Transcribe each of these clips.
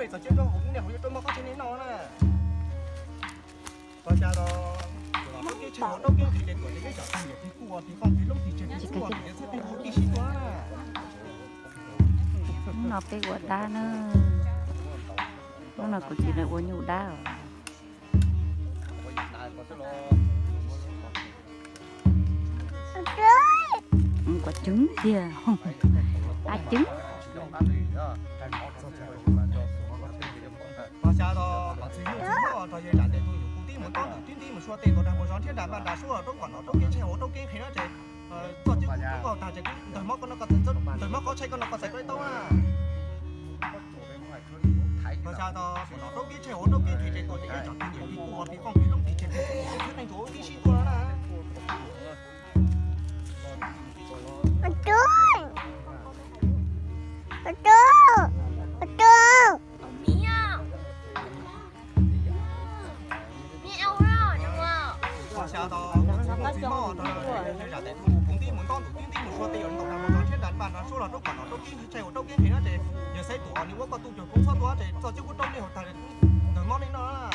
Txog cov rau hauv nej hauv yuav rau mov qab tseg nej noj na. Pog xya los, rau kev tseg hauv rau kev nqhis ces tuam ces ib tsam tig niam tig kuj tig qoj tig loob tig tseg tig txhuj tig tiav txhiab pheej rau tib sib tua na. Hnub no peb ua dab na. Hnub no kuv txiv lawv ua nyuj dab os. Kuv ceeb tiag, a ceeb. Pog xya los, qhov txwv nyuj txwv moj nrog yawg zam tes tus nyuam qhuav tib mus tob ntawm tib ntib mus sua tej los dag mus zov nrhiab nram maj nram suab los rau kom nom rau kev tseg hauv rau kev nqhis no ces txoj cib kuj tag ces ntawm mob ko no ko txais, ntawm mob qhov tshaib ko no ko txais ko ib taub na. Pog xya los, nom rau kev tseg hauv rau kev nqhis ces tuam ces ib tsam tig niam tig kuj tig qoj tig loob tig tseg tig txhiab tig txhiab pheej rau tib sib tua na. Pog xya los, qhov txwv nyuj txwv moj nrog yawg zam tes tus nyuam qhuav tib mus tob ntawm tib ntib mus sua tej los ntaus dag mus zov nrhiab nram maj nram suab los rau kom nom rau kev tseg hauv rau kev nqhis no ces yawg Xaiv Tuam nws ua koj tus nyuam qhuav txhob tua ces txoj cib kuj rau nej hauv tag ntawm mob nej noj.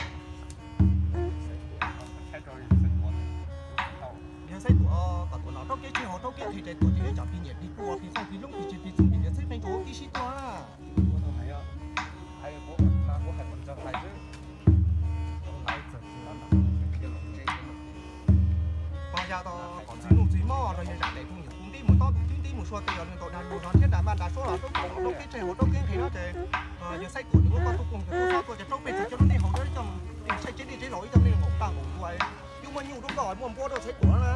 Yawg Xaiv Tuam, kom tuam nom rau kev tseg hauv rau kev nqhis ces tuam ces ib tsam tig niam tig kuj tig qoj tig loob tig tseg tig txhiab tig tiav txhiab pheej rau tib sib tua na. Pog xya los, qhov txwv nyuj txwv moj nrog yawg zam tes tus nyuam qhuav tib mus tob ntawm tib ntib mus sua tej los ntaus dag mus zov nrhiab nram maj nram suab los rau kom nom rau kev tseg hauv rau kev nqhis no ces yawg Xaiv Tuam nws ua koj tus nyuam qhuav txhob tua ces rau pej xeem coj lub nej haus coj nej mus saib tseb dej tseb laus ib coj nej mus npaum tag npaum ntua, twb muaj nyuj rau koj muaj npua rau Xaiv Tuam na.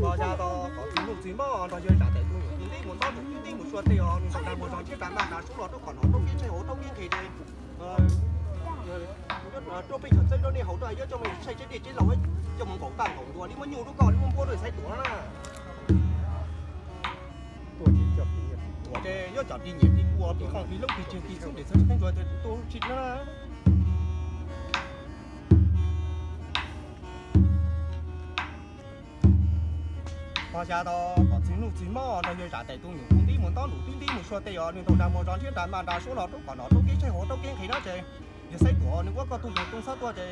Pog xya los, qhov txwv nyuj txwv moj nrog yawg zam tes tus nyuam qhuav tib mus tob ntawm tib ntib mus sua tej los ntaus dag mus zov nrhiab nram maj nram suab los rau kom nom rau kev tseg hauv rau kev nqhis ces rau pej xeem coj lub nej haus rau coj nej saib tseb dej tseb laus coj mus npaum tag npaum ntua, li muaj nyuj rau koj li muaj npua rau Xaiv Tuam na. Tuam ces yuav tsam tig niam tig kuj tig qoj tig loob tig tseg tig txhiab tig txhiab pheej rau tuam tsis na. Pog xya los, qhov txwv nyuj txwv moj nrog yawg zam tes tus nyuam qhuav tib mus tob ntawm tib ntib mus sua tej los ntaus dag mus zov nrhiab nram maj nram suab los rau kom nom rau kev tseg hauv rau kev nqhis no ces yawg Xaiv Tuam nws ua koj tus nyuam qhuav txhob tua ces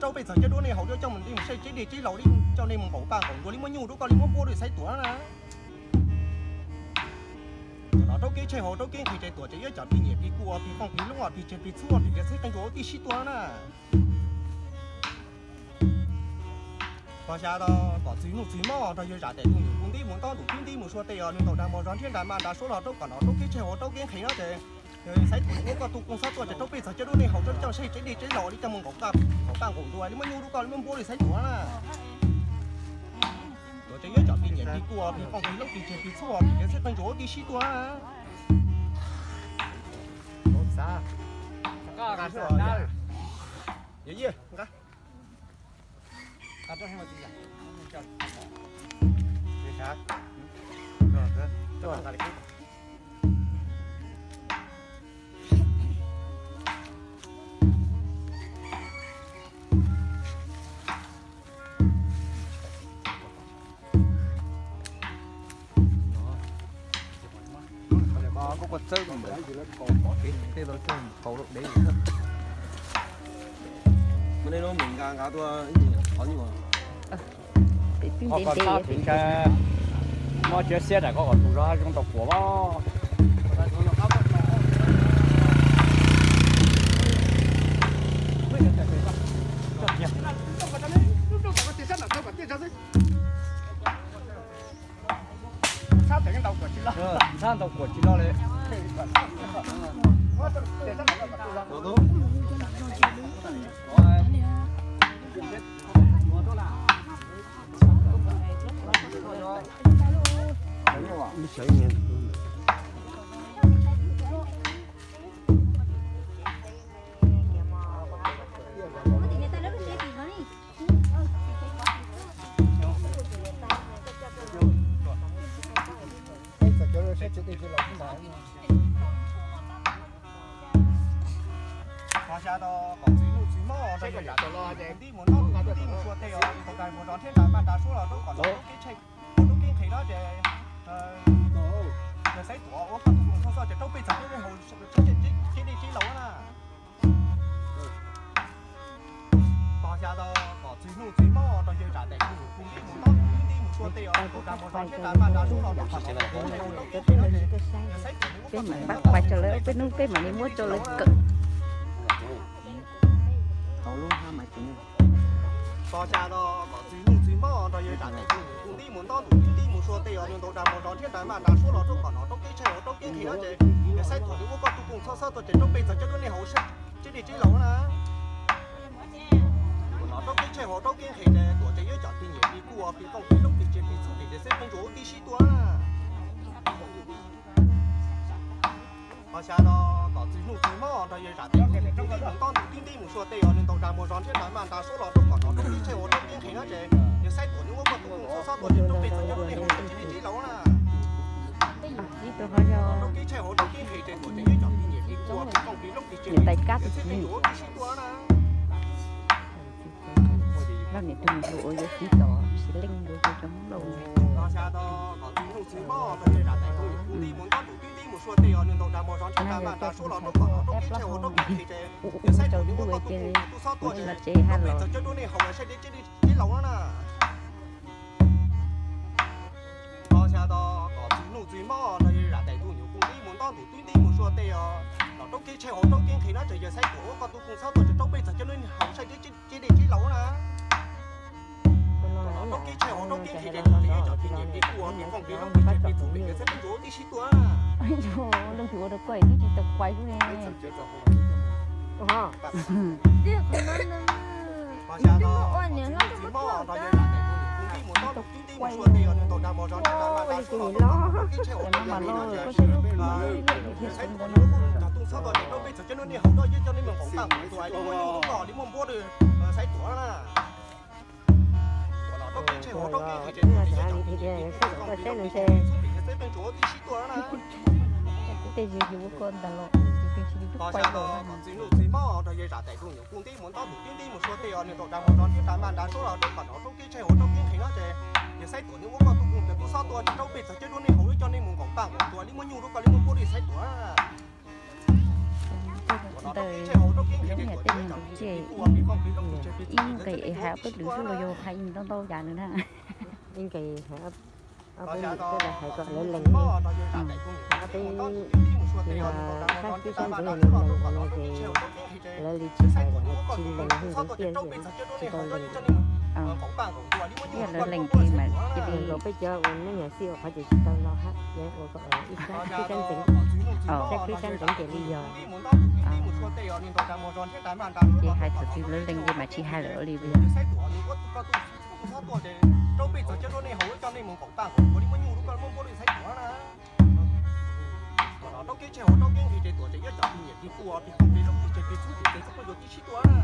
rau pej xeem coj lub nej haus rau coj nej mus saib tseb dej tseb laus li coj nej mus npaum tag npaum ntua, li muaj nyuj rau koj li muaj npua rau Xaiv Tuam na. Tuam nom rau kev tseg hauv rau kev nqhis ces tuam ces yuav tsam tig niam tig kuj tig qoj tig loob tig tseg tig txhiab tig tiav txhiab pheej rau tib sib tua na. Pog xya los, qhov txwv nyuj txwv moj nrog yawg zam tes tus nyuam qhuav tib mus tob ntawm tib ntib mus sua tej los ntaus dag mus zov nrhiab nram maj nram suab los rau kom nom rau kev tseg hauv rau kev nqhis no ces Xaiv Tuam nws ua koj tus nyuam qhuav txhob tua ces rau pej xeem coj lub nej haus rau coj saib tseb dej tseb laus li coj mus npaum tag npaum ntua, li muaj nyuj rau koj li muaj npua rau Xaiv Tuam na. Tuam ces yuav tsam tig niam tig kuj tig qoj tig loob tig tseg tig txhiab tig tiav txhiab pheej rau tib sib tua na. Koj kua txawb mus ntawd, tej tau coj qau lub deb. Muaj nej lub npe nqa nqa tuaj ib qhov nyuj. Koj koj txhob tiv ntsa, mob tsiab xiab tas koj kom tus zov zoo tau quas mog. Ntxhab ntau kuam tsis loj li. Pog xya los, qhov txwv nyuj txwv moj nrog yawg zam tes tus nyuam qhuav tib mus tob ntawm tib ntib mus sua tej los ntaus dag mus zov nrhiab nram maj nram suab los rau kom nom rau kev tseg hauv rau kev nqhis no ces yawg ces raub pej txag coj nej haus tseb dej tseb laus na. Pog xya tau kom txwg hnub txwg hmo rau yawg zam tes tus nyuam kuj nti mus ntob nti nti mus sua tej os, nws ntaus dag mos zos thiab dag maj dag suab los rau qhov no, peb mam pab pais rau lawv, peb hnub peb mam li muab rau lawv kawm. Pog xya tau kom txwg hnub txwg hmo rau yawg zam tes tus nyuam kuj nti mus ntob nti nti mus sua tej os, nws ntaus dag mos zos thiab dag maj dag suab los rau qhov no, raub keb tshaij hauv raub keb nqhis no ces, yawg Xaib Tuam nws ua koj tus kheej txhob xob tuaj ces raub pej txag coj nej haus tseb dej tseb laus na. Tus no raub keb tshaij hauv raub keb nqhis ces Tuam ces yawg cov tij nyiam li kuj ua pis kooj pis loob pis tsev pis txhub pis tsev xwb peb ntsuas ua tib sib tua na. Pog xya no kom txwg hnub txwg hmo nrog yawg zam tes tus nyuam kuj nti mus ntob nti nti mus sua tej os, nws ntaus dag mos zos thiab dag maj dag suab los rau qhov no, raub keb tshaij hauv raub keb nqhis no ces, yawg Xaib Tuam nws ua koj tus kheej txhob xob tuaj ces raub pej txag coj nej haus tseb dej tseb laus na. Raub keb tshaij hauv raub keb nqhis ces Tuam ces yawg cov tij nyiam li kuj ua pis kooj pis loob pis tsev pis txhub pis tsev xwb peb ntsuas ua tib sib tua na. Loj niam tus nus ua yuav tib tom tsis leej ua cov Hmoob lauj. Pog xya no kom txwg hnub txwg hmo nrog yawg zam tes tus nyuam kuj nti mus ntob nti nti mus sua tej os, nws ntaus dag mos zos thiab dag maj dag suab los rau qhov no, raub keb tshaij hauv raub keb nqhis ces, yawg Xaib Tuam nws ua koj tus kheej txhob xob tuaj ces raub pej txag coj nej haus tseb dej tseb laus no na. Pog xya no kom txwg hnub txwg hmo nrog yawg zam tes tus nyuam kuj nti mus ntob nti nti mus sua tej os, los raub keb tshaij hauv raub keb nqhis no ces, yawg Xaib Tuam ua koj tus kheej txhob tuaj ces raub pej txag coj nej haus tseb dej tseb laus na. Raub keb tshaij hauv raub keb nqhis ces Tuam ces yawg cov tij nyiam li kuj ua pis kooj pis loob pis tsev pis txhub pis tsev xwb peb ntsuas ua tib sib tua na. Ua leej twg ua rau koj twb tsis tau quaj li ne. Pog xya no kom txwg hnub txwg hmo nrog yawg zam tes tus nyuam kuj nti mus ntob nti nti mus sua tej os, nws ntaus dag mos zos thiab dag maj dag suab los rau qhov no, raub keb tshaij hauv raub keb nqhis no ces, yawg Xaib Tuam nws ua koj tus kheej txhob tuaj ces raub pej txag coj nej haus dej coj nej mus nqaum paj nqaum ntuas li muaj nyuj lub koj li muaj npua rau Xaib Tuam na. Ua no raub keb tshaij hauv raub keb nqhis ces Tuam ces yawg cov tij nyiam li kuj ua pis kooj pis loob pis tsev pis txhub pis tsev xwb peb ntsuas ua tib sib tua na. Pog xya no kom txwg hnub txwg hmo nrog yawg zam tes tus nyuam kuj nti mus ntob nti nti mus sua tej os, nws ntaus dag mos zos thiab dag maj dag suab los rau qhov no, raub keb tshaij hauv raub keb nqhis no ces, yawg Xaib Tuam nws ua koj tus kheej txhob tuaj ces raub pej txag coj nej haus dej coj nej mus nqaum paj nqaum ntuas li muaj nyuj lub koj li muaj npua rau Xaib Tuam na. Ua no raub keb tshaij hauv raub keb nqhis ces Tuam ces yawg cov tij nyiam li kuj ua pis kooj pis loob pis tsev pis txhub pis tsev xwb peb ntsuas ua tib sib tua na. Ib nqe hais peb lwm xwb los yog hais ntau ntau yam nws na. Ib nqe hais, ob peb nqe twb los hais kom lawv lees, ob peb sab xib sab ntxwv lees no ces lawv li tsis hais tsis lees, ntxeev tiaj tsis tau lees. Yog lawv lees ces mas cia li nkaus peb cov uas nej nyuam xij ua qhov ces tsis tau los hab, ua kom ib sab xib sab ntxwv, sab xib sab ntxwv ces li yog. Ces hais txog twg lawv lees ces mas tsis hais lawm li. Raub pej txag coj nej haus coj nej mus nqaum paj nqaum ntuas li muaj nyuj lub koj li muaj npua rau Xaib Tuam na. Raub keb tshaij hauv raub keb nqhis ces Tuam ces yawg cov tij nyiam li kuj ua pis kooj pis loob pis tsev pis txhub pis tsev xwb peb ntsuas ua tib sib tua na.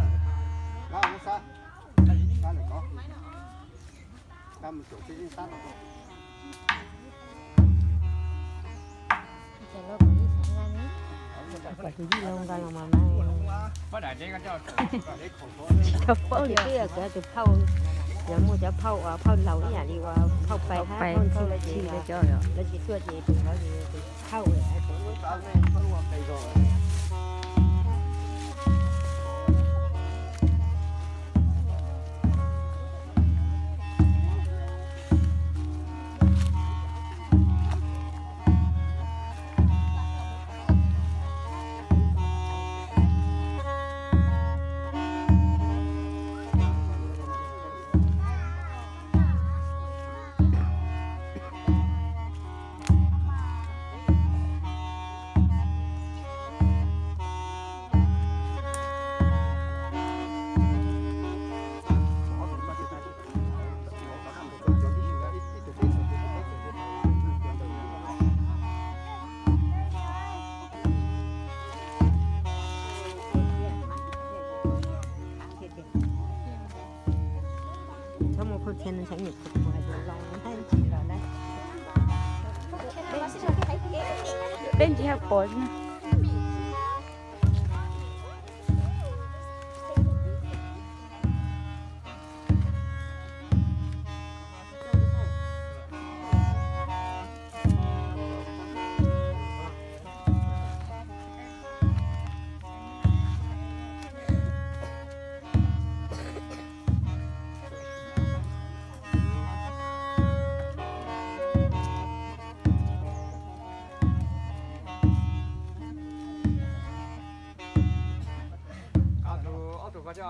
Tsis tau paub li, twb yog cov phauj, yog muaj cov phauj uas phauj laus ib yam li uas phauj Pais hab phauj Ntxhi lawv ces lawv tsis tuaj ces tus no ces tus phauj. Peb ntsis haj pom.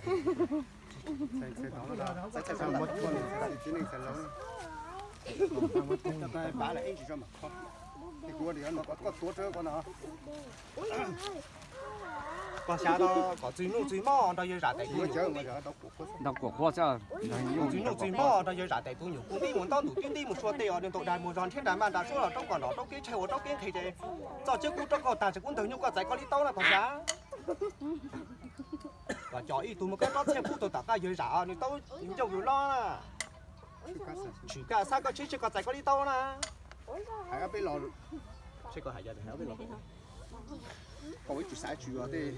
Txhais txhais tod, txhais txhais tod, txhais txiv neej txhais laus, pab lawm ib ntsis tso mam kho. Koj xyav tau kom txwg nuj txwg mob nrog yawg zam tes tub nyuam. Nrog kuam qhuab xwb. Txwg nuj txwg mob nrog yawg zam tes tub nyuam, kuv nti mus ntaub ntuj tib nti mus txhua tej os, nws tau dais mus zog ntshiab nras maj nras suab los roob koj nov roob kev tshaij ua roob kev nqhis ces txoj ciab kub rov qab tag, tsis kub ntawg nyuj koj txais koj li taub na koj xyav. Kom cov ib tug mus kab rov txhiaj pub tug tom qab yawg zam nws taub ncauj yus lob na. Tshwm kaj xab koj tsheb tsis koj txais koj li taub na. Koj ib tsis xav tsis yuav tej.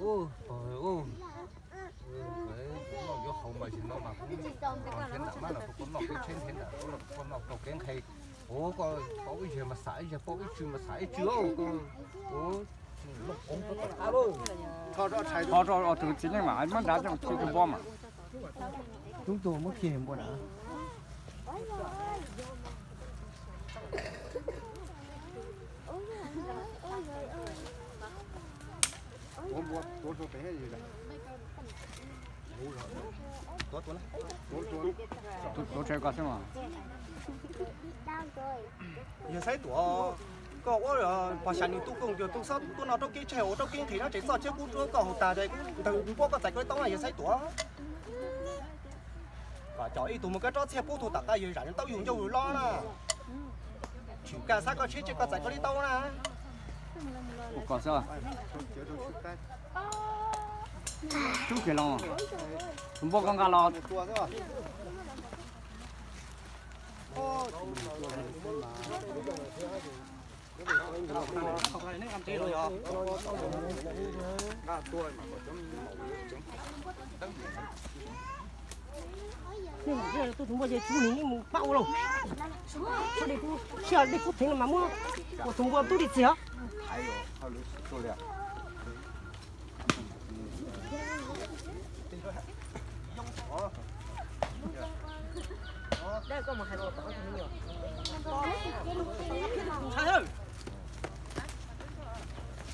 Yuav haus mas no mas kuv noj thiab nram mab los kuv noj kev tsheb thiab nram kuv noj rau kev nqhis. Ua koj paub ib yam mas xav ib yam, paub ib tsw mas xav ib tsw. Thov rau tus txiv neej mas mab nrad coj tsis tus npua mas. Tub tuag muab khi npua na. Tuav tsheb koj xwb mas. Yawg Xaiv Tuam, koj ua pog xya nws tub kooj yog tub xob tuaj noj roob kev tshaij ua roob kev nqhis no ces txoj ciab kub rau koj haus tag ces ntawg npua koj txais koj li taub na yawg Xaiv Tuam. Kom cov ib tug mus kab rov txhiaj pub tug tom qab yawg zam nws taub yus ncauj yus lob na. Tshwm kaj xab koj tsheb tsis koj txais koj li taub na. Ua koj xwb. Tub kiag los, tus npua koj nqa los. Tus npua ces tsis mus pab ua lauj. Tsis dej kub theev no mas muab ua tus npua tub li txiag.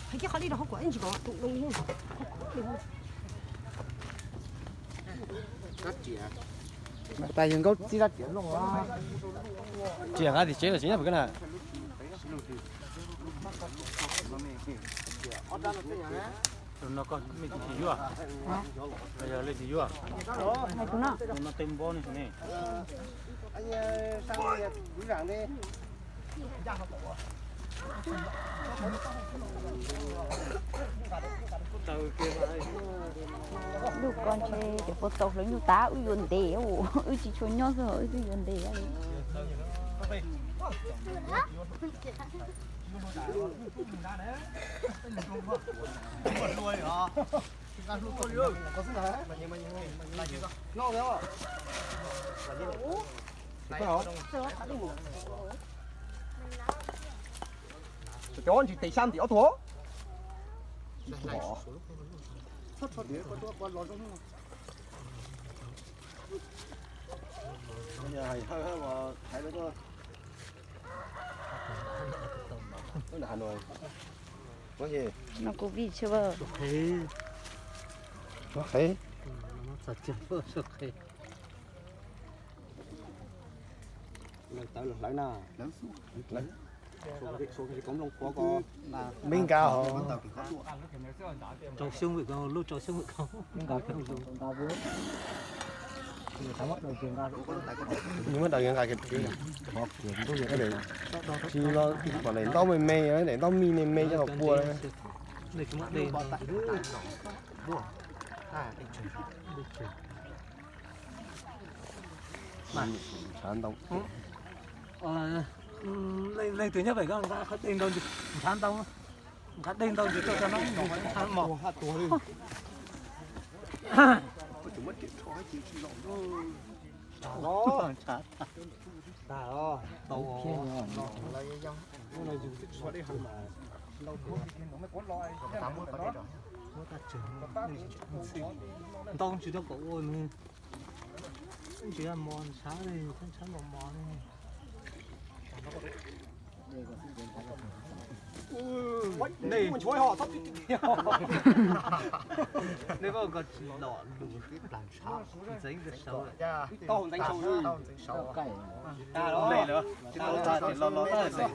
Hais kiag qhov li rau hauv kom ib ntsis kom tus doo. Mas tas yawg Nkauj txib rab riam loj. Riam nqa tim tsev los tsev nyob pem ko na. Tus no koj leej twg yuav? Yog leej twg yuav? Tus no tej npob ne. Lub ko ntshe cov puas tau hlawv nyuj tas wb yuav ntev, wb tsis tshua nyob xwb wb twb yuav ntev li. Cov ntsis tes xya ntim ob tug. No kuv vij tshwj. Lawv tawv lawv hlawv na. Me nkaus. Rau xyoob vim ko, lub rau xyoob vim ko. Nws muab daws nqa kiag. Tsis los daim ntaub me me, daim ntaub me me me coj los pua. Ntshav ntoo. Leej twg nyob pem ko nqa qhov dej ntau ntsis, ntshav ntoo, nqa dej ntau ntsis tuaj tso no, ntshav mos. Ntau ntsis rau kom ua nws, ntsis mos ntshav li, ntshav mos mos li. Nej, nej pab ko tsis los lus, ntxeev saud, tau ntxeev saud, tag los, tsis tau tag ces los los tag.